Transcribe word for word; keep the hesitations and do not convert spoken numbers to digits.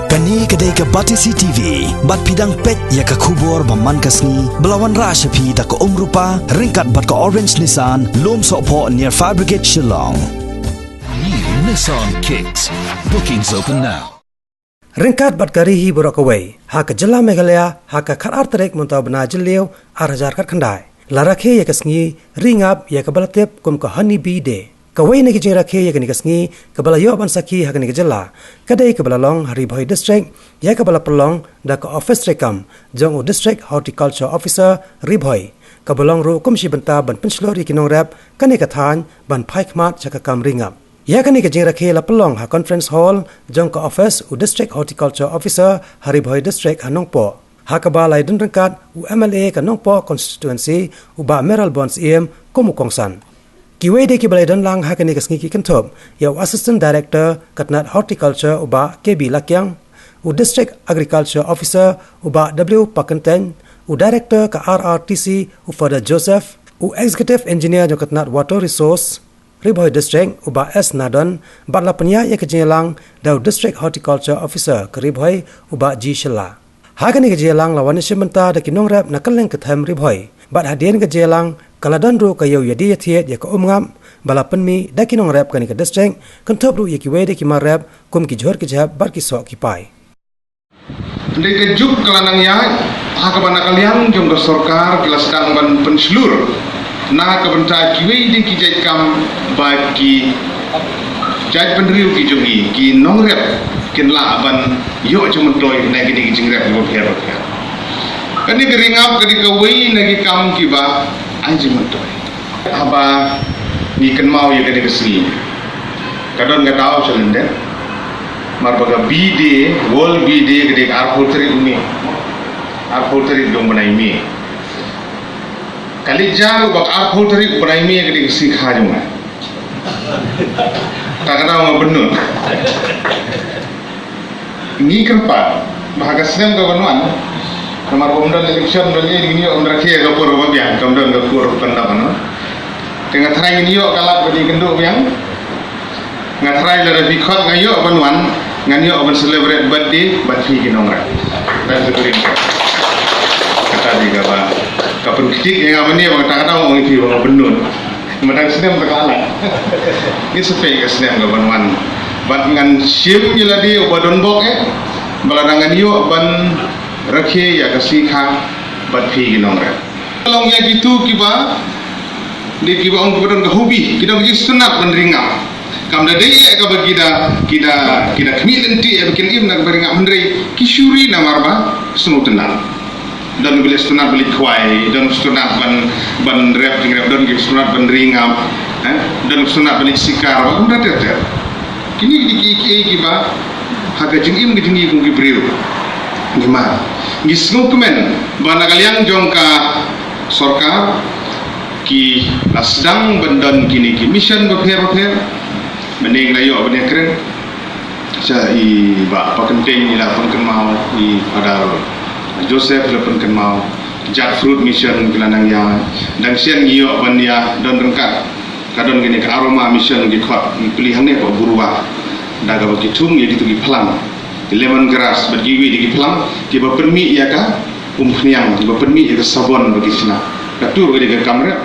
Kane ka dei ka Batesi T V, bad phi dang peit ïa ka khubor ba man ka sngi, ba la wanrah sha phi da ka Umrupa, ryngkat bad ka Orange Nissan, Lumsohphoh near Fire Brigade Shillong. New Nissan Kicks. Bookings open now. Ryngkat bad ka ri hi baroh kawei, ha ka jylla Meghalaya, ha ka khatar tarik mynta u bnai Jylliew, ar hajar khatkhyndai, la rakhe ïa ka sngi Ri Ngap, ïa kaba la tip kum ka Honey Bee Day. Kawei na ki jingrakhe ïa kane ka sngi, kaba la ïoh ban sakhi ha kane ka jylla, ka dei kaba la long ha Ri Bhoi District, ïa kaba la pynlong da ka ophis treikam jong u District Horticulture Officer Ri Bhoi, kaba long ruh kum shi bynta ban pynshlur ïa ki nongrep kane ka thaiñ ban phai khmat sha ka kam ri ngap. Ïa kane ka jingrakhe la pynlong ha Conference Hall jong ka ophis u District Horticulture Officer ha Ri Bhoi District ha Nongpoh, ha kaba la ïadon ryngkat u M L A ka Nongpoh Constituency, u Bah Mayralborn Syiem, kum u kongsan. Kiwei de kiba la ïadon lang ha kane ka sngi ki kynthup ïa u Assistant Director ka tnat Horticulture, u Bah K B Lakiang, u District Agriculture Officer, u Bah W Pakyntein, u Director ka R R T C, u Father Joseph, u Executive Engineer jong ka tnat Water Resource Ri Bhoi District, u Bah S Nadon, bad la pynïaid ïa ka jingïalang da u District Horticulture Officer ka Ri Bhoi, u Bah G Shylla. Ha kane ka jingïalang la wan ïashim bynta da ki nongrep na kylleng ka them Ri Bhoi. Bad hadien ka jingïalang, ka la don ruh ka ïew ïadie ïathied ïa ka um ngap, ba la pynmih da ki nongrep kane ka district, kynthup ruh ïa kiwei de ki mar rep, kum ki jhur ki jhep bad ki soh ki pai. Hynrei ka juk ka la nang ïaid, ha kaba na ka liang jong ka sorkar ki la sdang ban pynshlur na ka bynta kiwei de ki jait kam ba ki jait bynriew ki jong ngi, ki nongrep, kin lah ban ïoh jingmyntoi na kine ki jingrep kiba pher bapher. Kane ka Ri Ngap ka dei kawei na ki kam kiba ai jingmyntoi. Haba ngi kynmaw ïa kane ka sngi, ka don ka daw sha lyndet. Namar ba ka Bee Day, World Bee Day ka dei ka arphew tarik u May. Arphew tarik jong u bnai May. Ka leit jar ba ka arphew tarik u bnai May ka dei ka sngi kha jong nga. Kata ka daw nga bynnud. Ngi kyrpad ba ha ka snem ka ban wan, namar ba ym don election, ym don ïa, ngin ïoh ban rakhe ka por ba biang, kam don ka por ban dap, no. Te nga tharai ngin ïoh ka lad ban ïakynduh biang. Nga tharai lada phi khot nga ïoh ban wan, ngan ïoh ban celebrate birthday bad phi ki nongrep. Tang shu kren. Kata dei kaba ka pynkhiah ïa nga mynne ba kata kata ong ïa phi ba nga bynnud. Mynta ka snem te ka la. Ngi sa peit ka snem ka ban wan. Bad ngan shim ïa lade uba don bok eh, ba lada ngan ïoh ban rakhe ïa ka sngi kha bad phi ki nongrep. Long ïa kitu kiba, dei kiba ong kiba don ka hobby, ki don ka jingsngewtynnat ban ri ngap. Kam da dei eh kaba ki da, ki da, ki da khmih lynti eh ba kin im na kaba ri ngap, hynrei ki shu ri namar ba sngewtynnat. Don kiba leh sngewtynnat ban leit khwai, don sngewtynnat ban, ban rep jingrep, don kiba sngewtynnat ban ri ngap, eh? Don sngewtynnat ban leit shikar, ba kumta ter ter. Kine ki dei kiei kiei kiba ha ka jingim ka jong ngi kum ki briew. Ngi ma, ngi sngewkmen ba na ka liang jong ka sorkar ki la sdang ban don kine ki mission bapher bapher. Mynne ngi la ïoh ban ïakren sha i Bah Pakyntein, i la pynkynmaw, i Father Joseph i la pynkynmaw, Jackfruit Mission ki la nang ïa, dang shen ngi ïoh ban ïa don ryngkat, ka don kane ka Aroma Mission ki khot, ngi plie hangne ha Buruwa, da kaba ki thung ïa kitu ki phlang, ki lemon grass bad kiwei de ki phlang kiba pynmih ïa ka umphniang, kiba pynmih ïa ka sabon ba ki shna. Katu ruh ka dei ka kam rep.